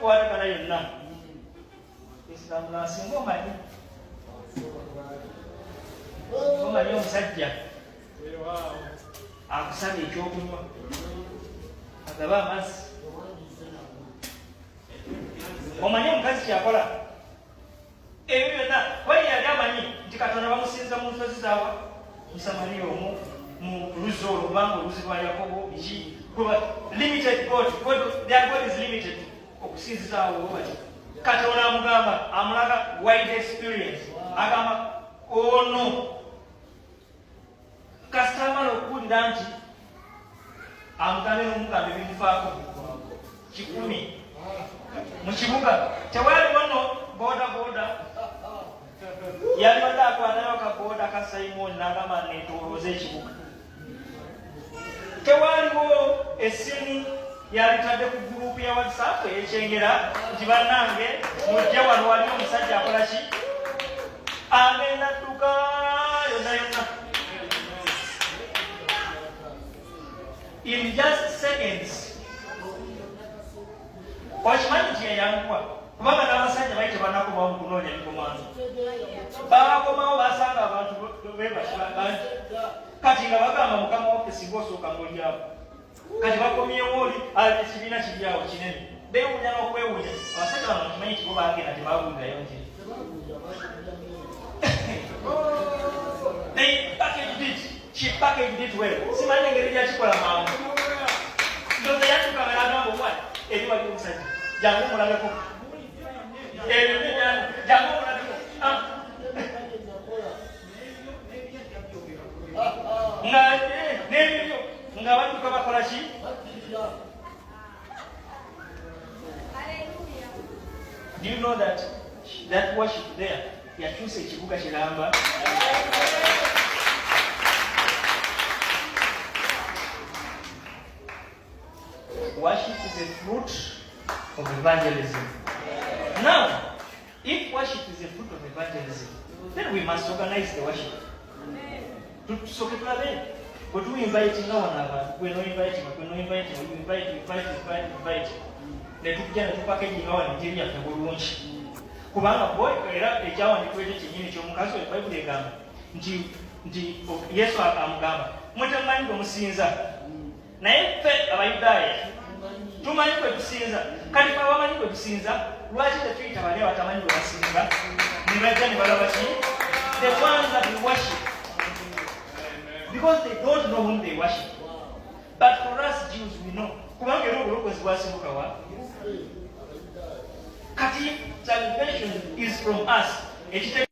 Kukwatagana yonna. Islam singa omanyi. Omanyi omusajja akusaba ekyokunywa agaba amazzi. Omanyi omukazi kyakola ebyo byonna wali yali amanyi nti Katonda bamusinza mu nsozi zawa Musamaliya omu mu luzzi olwo, kubanga oluzzi lwa Yakobo biki limited God, God, their God is limited okusinziza awo bati. Katonda amugamba, amulaga wide experience, agamba ono kasita amala okuwulira nti amugambe n'omugamba ebimufaako 100 mu kibuga tewaliwo no boda boda yalibadde akwatayo ka boda ka Simon n'agamba neetoolooza ekibuga. Tewaliwo essimu yalitadde ku gurupu ya WhatsApp eyekyengera nti bannange mujje wano waliwo omusajja akola ki, agenda dduka yonna yonna in just seconds. Okimanyi nti yayanguwa kubanga n'abasajja bali tebanakomawo mu kunoonya bikomando, bakomawo basanga abantu bebaki bangi kati nga bagamba mukama waffe singa osooka ng'olyawo. Kati bakomyewo oli ekibiina kiri awo kinene, beewuunya n'okwewuunya. Abasajja bano bakimanyi nti bo baagenda tebabuulirayo njiri. They packaged it. She packaged it well. Simanyi engeri gyakikola mangu. Ndowooza yatuukanga n'agamba omwana eri wali omusajja jangu omulabeko ebyo jangu omulabeko nga n'ebibyo nga badduka bakola ki. Do you know that that worship there yakyusa ekibuga kiramba? Worship is a fruit of evangelism. Now, if worship is a fruit of evangelism, then we must organize the worship. Tusooke tulabe bwe tuinvitinga wano abantu, gwe noinvitinga, gwe noinvitinga, you invite, invite, invite, invite, ne tujja ne tupakeginga wano enjiri yaffe bulungi, kubanga bo era ekyawandiikibwa ekyo kyennyini ky'omukazi oyo, Bayibuli egamba nti Yesu amugamba, mwe temumanyi gwe musinza, naye ffe Abayudaaya tumanyi gwe tusinza. Kati fe abamanyi gwe tusinza, lwaki tetuyita bali abatamanyi gwe basinza ne bajja ne balaba ki? The ones that we worship, because they don't know whom they worship, but for us Jews we know, kubanga era obulokozi bwasibuka wa? Kati salvation is from us. Ekite